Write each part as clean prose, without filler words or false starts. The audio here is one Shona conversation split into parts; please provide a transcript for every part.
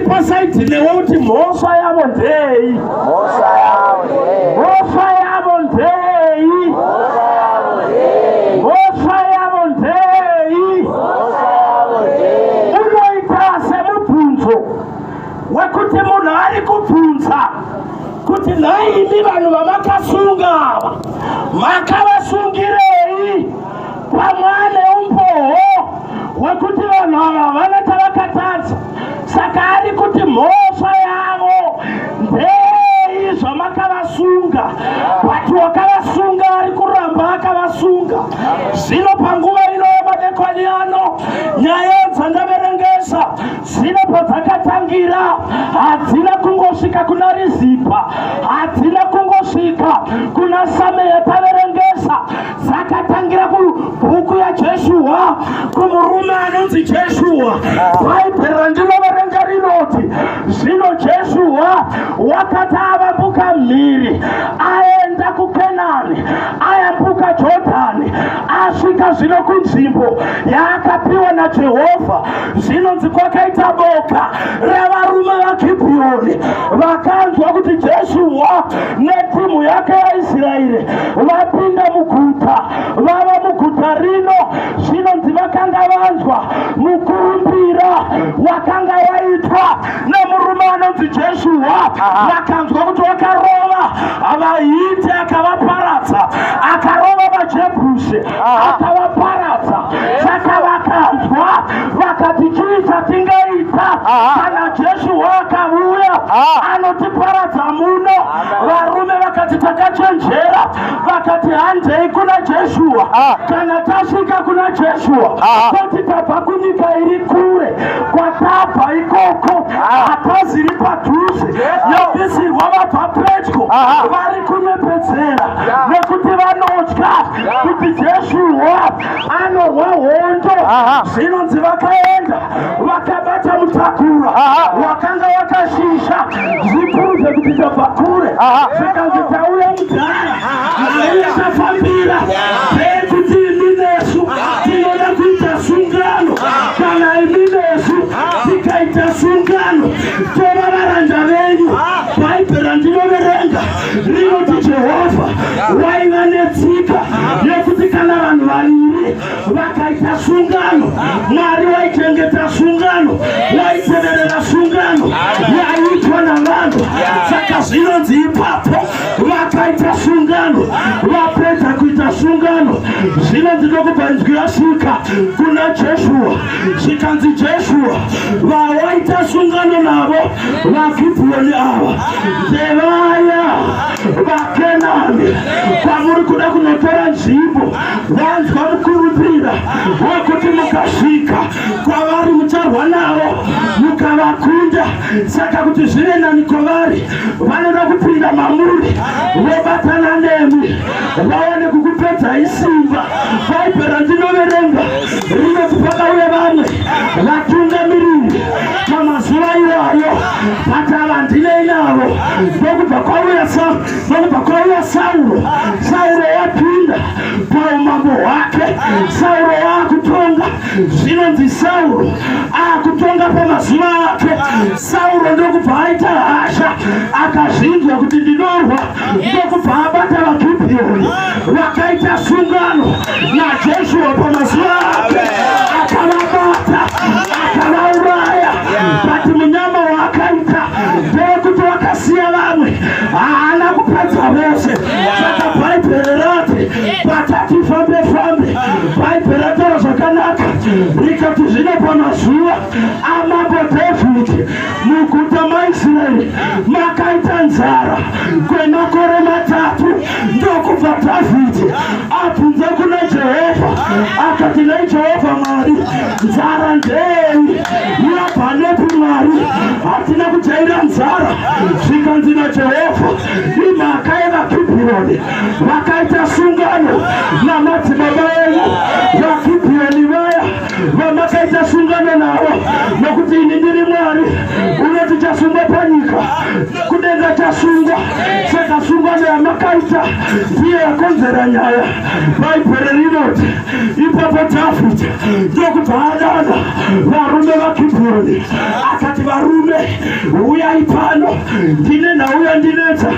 Pasaidi newe uti mhosva yavo ndei? Mhosva yavo ndei? Mhosva yavo ndei? Mhosva yavo ndei? ndei? Mhosva yavo ndei? Mhosva yavo ndei? Unoita semubvunzo wekuti munhu ari kubvunza kuti nhai imi vanhu vamakasunga ava makavasungirei? Pamwe ane umboho hwekuti vanhu ava havana chavakatadza, saka ari kuti mhosva yavo ndei zvamakavasunga, but wakavasunga ari kuramba akavasunga. Zvino panguva ino yemadekwani ano, nyaya dzandaverengesa zvino padzakatangira hadzina kungosvika kuna Rizipa, hadzina kungosvika kuna Same yataverengesa, dzakatangira kubhuku yaJeshuwa, kumurume anonzi Jeshuwa. Bhaibheri randinoverenga rinoti zvino Jeshuwa wakati avambuka mhiri aenda kuKenani, ayambuka Jodhani, asvika zvino kunzvimbo yaakapiwa naJehovha, zvinonzi kwakaita boka ravarume vaGibhiyoni vakanzwa kuti Jeshuwa netimu yake yaIsraeri vapinda muguta, vava muguta rino. Zvinonzi vakanga vanzwa mukurumbira wakanga waitwa nemurume anonzi Jeshuwa. Vakanzwa kuti wakarova vaHiti akavaparadza, akarova vaJebhusi akavaparadza. Saka vakanzwa vakati, chii chatingaita kana Jeshuwa akavuya anotiparadza muno? Varume vakati, takachenjera, vakati handei kuna Jeshuwa. Kana tasvika kuna Jeshuwa toti tabva kunyika iri kure, kwatabva ikoko hataziri padhuze, yobvisirwa vabva pedyo, vari kunyepedzera nekuti vanotya kuti Jeshuwa anorwa hondo. Zvinonzi vakaenda vakabata mutakura wakanga wakashisha zvipuruzve kuti tabva kure, zvikanzi tauya mudhara, nauya tafambira ndeyekuti imi nesu tinoda kuita sungano. Kana imi nesu tikaita sungano, tova varanda venyu. Bhaibheri randinoverenga rinoti Jehovha waiva netsika yekuti kana vanhu vaviri vakaita sungano, Mwari waichengeta sungano, waiteverera sungano yaiitwa navanhu. Saka zvinonzi ipapo vakaita sungano, vapedza kuita sungano, zvinonzi ndokubva inzwi rasvika kuna Jeshua, zvikanzi, Jeshua, vawaita sungano navo vaGibhiyoni ava ndevaya vaKenani kwamuri kuda kunotora nzvimbo. Vanzwa mukurumbira wekuti mukasvika kwavari mucharwa navo mukavakunda, saka kuti zvive nani kwavari, vanoda kupinda mamuri vobatana nemi vaone kukupedzai simba. Bhaibheri randinoverenga rinoti pakauya vamwe vatungamiriri pamazuva iwayo, patava ndinei navo, ndokubva kwauya Sauro. Sauro wapinda paumambo hwake, Sauro waakutonga. Zvinonzi Sauro akutonga pamazuva ake, Sauro ndokubva aita hasha, akazvinzwa kuti ndinorwa, ndokubva abata vaGibhiyoni vakaita sungano naJoshua pamazuva ake, akavabata akavauraya. But munyama waakaita ndewekuti wakasiya vamwe, haana kupedza vose. Saka Bhaibheri rati patati fambe fambe, Bhaibheri rataura zvakanaka rikati zvino pamazuva amambo Dhavhidhi muguta maIsraeri makaita nzara kwemakore 3. Ndokubva Dhavhidhi abvunza kuna Jehovha akati, nei Jehovha Mwari, nzara ndei? Yabva nepi Mwari? Hatina kujaira nzara. Zvikanzi naJehovha, imhaka yevaGibhiyoni vakaita sungano namadzibaba enyu, vaGibhiyoni vaya vamakaita sungano navo, nokuti ini ndiri Mwari unoti chasungwa panyika kudenga chasungwa. Saka sungano yamaka yawakaita ndiyo yakonzera nyaya. Bhaibheri rinoti ipapo Dhavhidhi ndokubva adana varume vaGibhiyoni akati, varume, uyai pano, ndine nhau yandinetsa.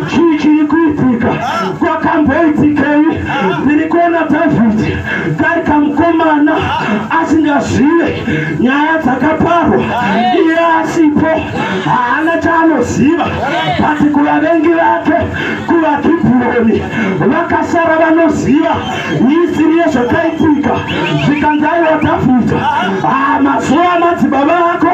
Chii chiri kuitika? Kwakamboitikei? Ndiri kuona Dhavhidhi kari kamukomana asingazive nyaya dzakaparwa, iye asipo, haana chaanoziva. But kuvavengi vake, kuvaGibhiyoni vakasara vanoziva history yezvakaitika. Zvikanzi, aiwa Dhavhidhi, mazuva amadzibaba ako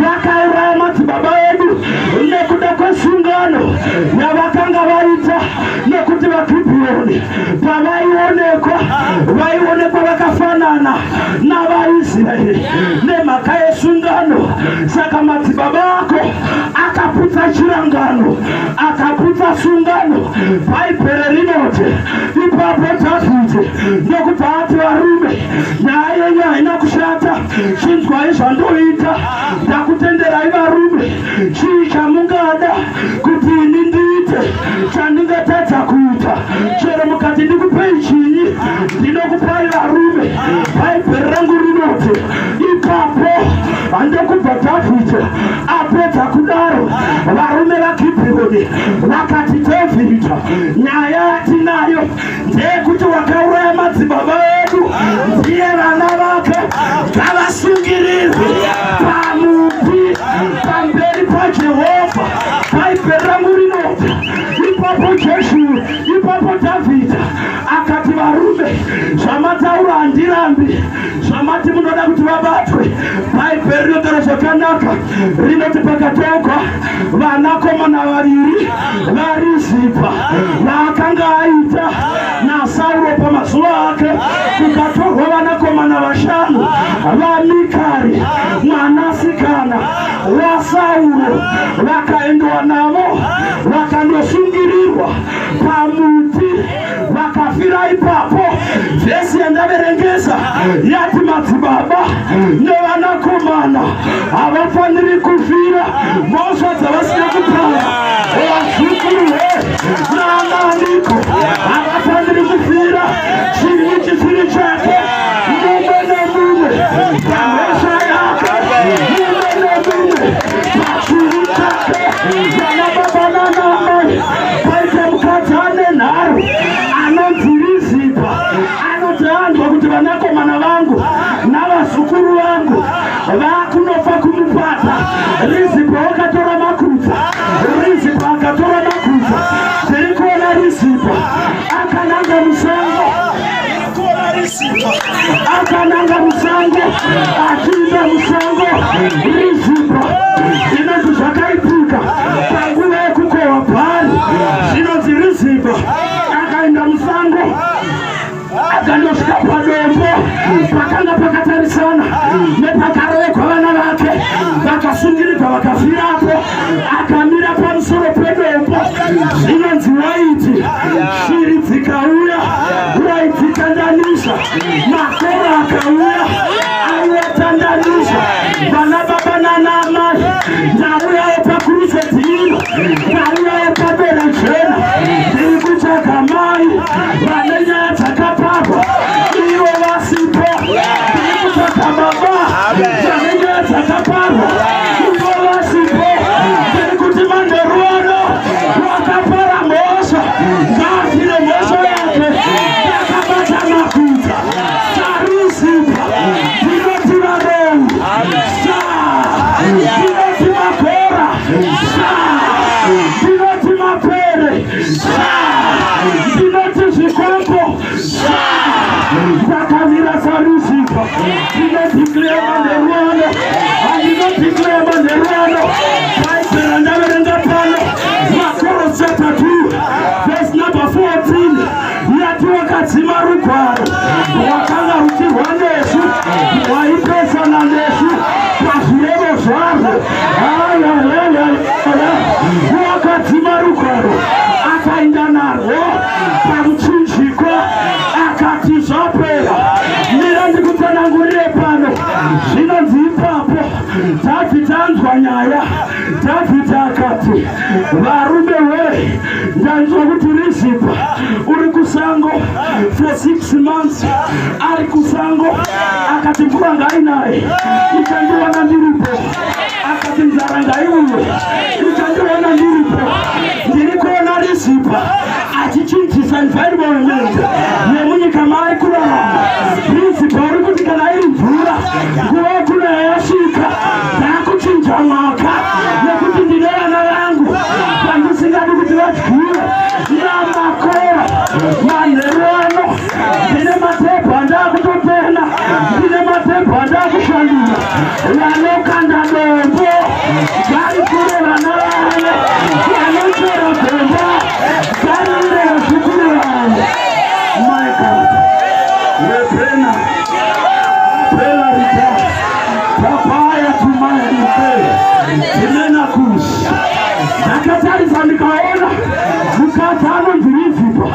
vakauraya madzibaba edu nekuda kwesungano yavakanga vaita, nekuti vaGibhiyoni pavaionekwa vaionekwa vakafanana navaIsraeri nemhaka yesungano. Saka madzibaba ako akaputsa chirangano, akaputsa sungano. Bhaibheri rinoti ipapo Dhavhidhi ndokubva ati, varume, nyaya yenyu haina kushata, chinzwai zvandoita. Ndakutenderai varume, chii chamungada kuti ini ndiite chandingatadza kuita? Chero mukati ndikupei chinyi, ndinokupai varume. Bhaibheri rangu rinoti ipapo handokubva Dhavhidhi apedza kudaro, varume vaGibhiyoni vakati, Dhavhidhi, nyaya yatinayo ndeyekuti wakauraya madzibaba edu, ndiye vana vake ngavasungirirwe pamuti pamberi paJehovha. Bhaibheri rangu rinoti ipapo Joshua, ipapo Dhavhidhi akati, varume, zvamataura handirambi, zvamati munoda kuti vabatwe. Bhaibheri rinotaura zvakanaka, rinoti pakatogwa vanakomana vaviri vaRizipa vaakanga aita naSauro pamazuva ake, kukatorwa vanakomana vashanu vaMikari mwanasikana waSauro, vakaendwa navo vakandosungirirwa pamuti, vakafira ipapo. Vhesi yandaverengesa yati madzibaba nevanakomana havafaniri kufira mhosva dzavasina kupara. Vazukuru he naananiko havafaniri kufira chinhu chisiri chake. Mumwe nemumwe pamhosva yake, mumwe nemumwe pachivi chake. Vana baba nanamai, paita mukadzi ane nharo anonzi Rizipa, anoti anzwa kuti vanakomana vangu navazukuru vangu vakunofa kumupata, Rizipa wakatora makudza. Rizipa akatora makudza. Tiri kuona Rizipa akananga musango, kuona Rizipa akananga musango, achiinda musango Rizipa. Zvinonzi zvakaitika panguva yekukohwa bhari. Zvinonzi Rizipa akaenda musango, akandosvika padombo pakanga pakatarisana nepakarovekwa vana vake vakasungirirwa vakafirapo. Akamira pamusoro pedombo. Zvinonzi waiti shiri dzikauya waidzitandanisa, makora akauya aiwatandanisa. Vana baba nana amai, ndauyawo pakuruseti ino, ndauyawo padera jena, ndiri kutsvaga mai vane nyaya dzakaparwa ivo vasipo. Ndiri kutsvaga baba vane nyaya dzakaparwa ivo vasipo. Ndiri kuti manheru ano wakapara mhosva ngaafire mhosva yake. Yakabata makuta saRizipa, ndinoti varou sa, ndinoti makora sa, ndinoti mapere sa, ndinoti zvikombo sa, ndakamira saRizipa. Ndinodeclare manheru ano, handinodeclare manheru ano, Bhaibheri randaverenga pano, Makoro chapter 2 verse number 14, yati wakadzima rugwaro rwakanga ruchirwa nesu, rwaipesana nesu pazvirevo zvarwo. Wakadzima rugwaro, akaenda narwo pamuchinjikwa, akati zvapera. Mira ndikutsanangurire pano. Zvinonzi ipapo Dhavhidhi anzwa nyaya, Dhavhidhi akati, varume we, ndanzwa kuti Rizipa uri kusango for 6 months, ari kusango. Akati mvura ngainaye, ichandiwana ndiripo. Akati nzara ngaiuye, ichandiwana ndiripo. Ndiri kuona Rizipa achichinjisa environment yemunyika maari kurarama. Rizipa uri kuti kana iri mvura, nguva yekunaya yasvika, ndaakuchinja mwaka nekuti ndine vana vangu vandisingadi kuti vadyiwe namakora. Manheru ano ndine matebho andakutopena, ndine matebho andakushandura. Vanokanda dombo vari kure, vana vavo vanochera gomba varire vazukuru vavo. My God, repena pelarita papaya tumayanike timenakusi. Ndakatarisa ndikaona mukadzi anonzi Rizipa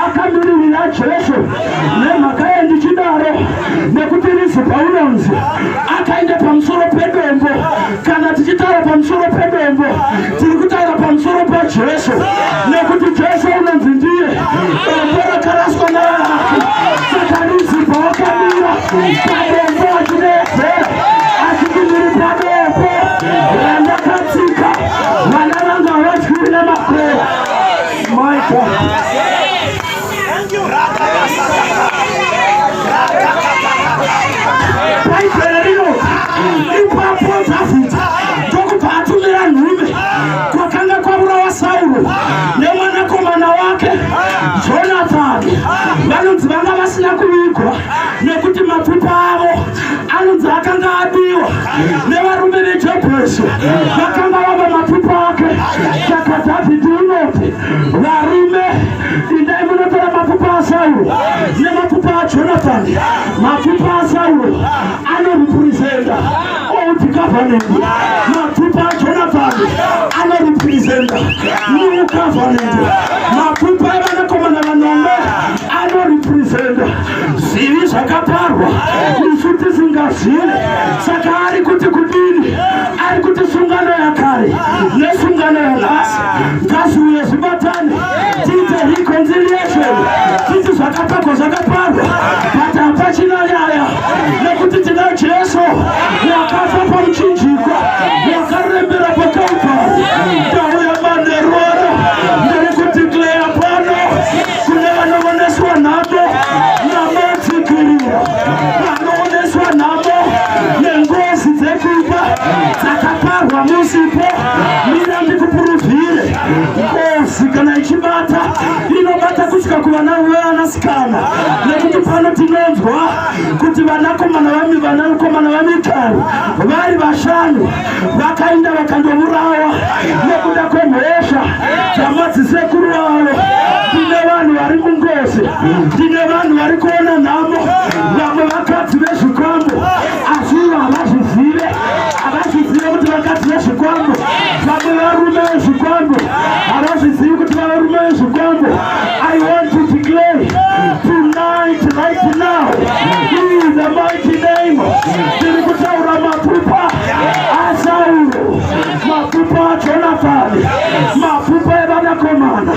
akamiririra Jesu. Nemhaka yendichidaro, nekuti Rizipa unonzi akaenda pamusoro pedombo. Kana tichitaura pamusoro pedombo, tiri kutaura pamusoro paJesu, nekuti Jesu unonzi ndiye dombo rakaraswa navavaki. Saka Rizipa wakamira padombo achideedzera achiti, "Ndiri padombo randakatsika, vana vanga havadyiwi namakora." My God. Bhaibheri rinoti ipapo Dhavhidhi ndokubva atumira nhume kwakanga kwaurawa Sauro nemwanakomana wake Jonathani. Vanonzi vanga vasina kuvigwa nekuti mapfupa avo anonzi akanga abiwa nevarume veJebhusi, vakanga vava mapfupa ake. Saka Dhavhidhi unoti, "Varume, indai munotora mapfupa aSauro nemapfupa aJonathani." Mapfupa aSauro anorepresenta Old Covenant, mapfupa aJonathani anorepresenta New Covenant. Mapfupa evanakomana vanomwe anorepresenta zvivi zvakaparwa isu tisingazive. Saka ari kuti kudini? Ari kuti sungano yakare nesungano yanhasi ngaziuye zvibatane, tiite reconciliation, titi zvakapagwa zvakaparwa, but hapachina nyaya nekuti tina Jesu wakafa pamuchinjikwa, wakarembera paKalvari. Ndauya manheru ano, ndiri kudeclare pano kune vanooneswa nhamo namadzikirira, vanooneswa nhamo nengozi dzekuba dzakaparwa musipo. Mira ndikupuruvhire, ngozi kana ichibata inobata kusvika kuvana vevanasikana, nekuti pano tinonzwa kuti vanakomana vaMikari vari vashanu vakaenda vakandourawa nekuda kwemhosva dzamadzisekuru avo. Tine vanhu vari mungozi, tine vanhu vari kuona nhamo, vamwe vakadzi vezvikwambo, asi ivo havazvizive, havazvizive kuti vakadzi vezvikwambo. Vamwe varume vezvikwambo havazvizivi kuti varume vezvikwambo. I want to declare tonight, right now, in the mighty name, tiri kutaura mapfupa aSauro, mapfupa aJonathani, mapfupa evanakomana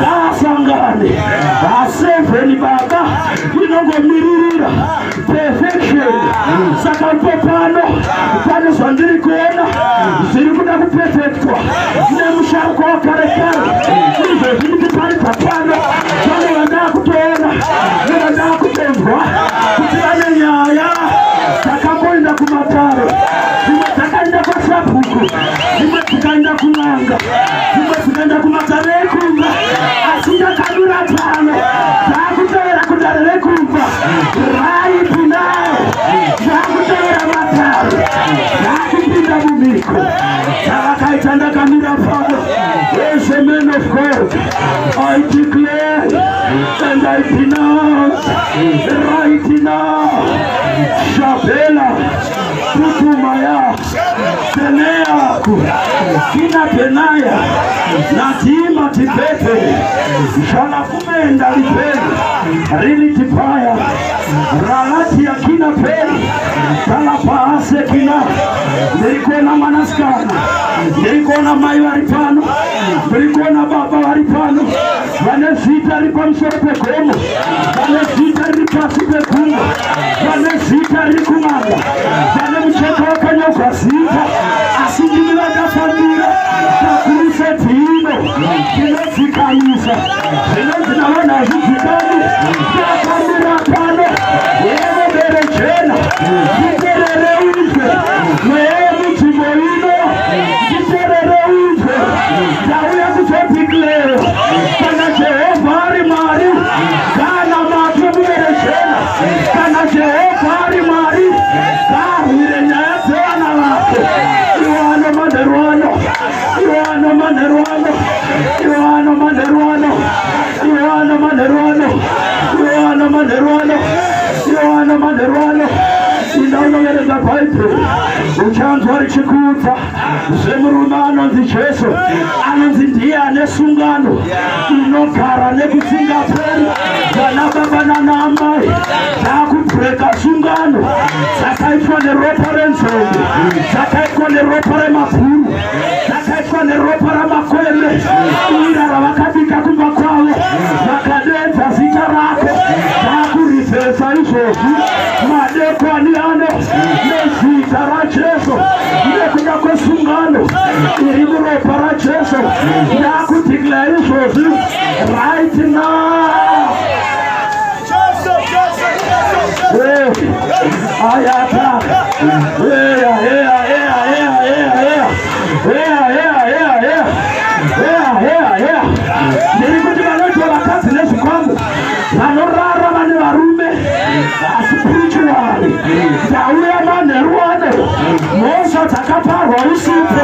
ngaasangane. Aseven baba inongomiririra perfection. Saka ipo pano pane zvandiri kuona zviri kuda kuperfectwa nemusharuko wakare kare. Izvezvi ndichiparidza pano, pane vandaa kutoona nevandaa kutonzwa kuti vane nyaya dzakamboenda kumatare, dzimwe dzakaenda kwasabhuku, dzimwe dzikaenda kun'anga, dzimwe dzikaenda kumatare ekumba, asi ndakamira pano dzakutevera kudare rekumba. Right now dzakutevera matare, dzakupinda mumiko dzavakaita. Ndakamira pano as a man of God, I declare and I denounce right now. Shabela. Tutumaya Seneaku Kina Benaya Natima Tibete Jalakumenda Lipeli Rili Tipaya Ralati ya Kina Peli Kalapaase Kina. Ndiri kuona mwanasikana, ndiri kuona mai vari pano, ndiri kuona baba vari pano, vane zita riri pamusoro pegomo, vane zita riri pasi pegungwa, vane zita riri kumanga, vane mucheka wakanyorwa zita, asi ndimi vakafambira pakuruse dzino ndinodzikamisa zvinonzi navanhu hazvidzikami. Ndakambira pano yevo bere jena, nditerere unzwe mweya yemunzvimbo ino, nditerere unzwe. Ndauya kuzodeclare, kana Jehovha ari Mwari, kana mate mubere jena, kana Jehovha ari Mwari, ngaarwire nyaya dzevana vake. Iwano manheru ano, iwano manheru ano, iwano manheru ano, iwano manheru ano, iwano manheru ano, iwano manheru ano. Inda unoverenga Bhaibheri, uchanzwa richikuudza zvemurume anonzi Jesu, anonzi ndiye ane sungano inogara nekusingaperi. Vana baba nana amai, taakubreaka sungano dzakaitwa neropa renzombe, dzakaitwa neropa remabhuru, dzakaitwa neropa ramakwembe, ira ravakabika kumba kwavo, vakadedza zita rako. Taakurivhesa izvozvi madekwani ano nezita raJesu, nekuda kwesungano iri muropa raJesu. Ndakudeclare izvozvi right now. Hey, ayata. Eya, eya, eya, eya, eya, eya. Eya, eya, eya, eya. Eya, eya, eya. Ndiri kuti vanoitwa vakadzi nezvikwambo, vanorara vane varume spiritually, ndauya manheru ano, mhosva dzakaparwa usipo,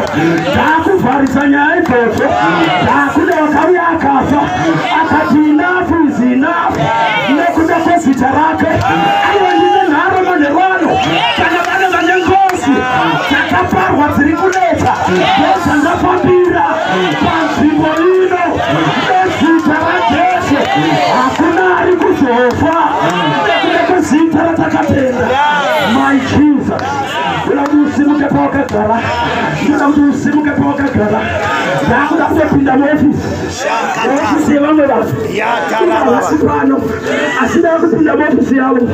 ndakuvharisa nyaya idzodzo. Ndakuda wakauya akafa, akati enough is enough, nekuda kwezita rake. Aiwa, ndine nharo manheru ano. Kana vane ngozi dzakaparwa dziri kunetsa, ndozvandafambira panzvimbo ino. Nezita raJesu, hakuna ari kuzofa, nekuda kwezita ratakatenda. My Jesus, ndoda kuti usimuke pawakagara, ndoda kuti usimuke pawakagara. Ndakuda kutopinda muofisi, ofisi yevamwe vanhu. Havasi pano, asi ndava kupinda muofisi yavo.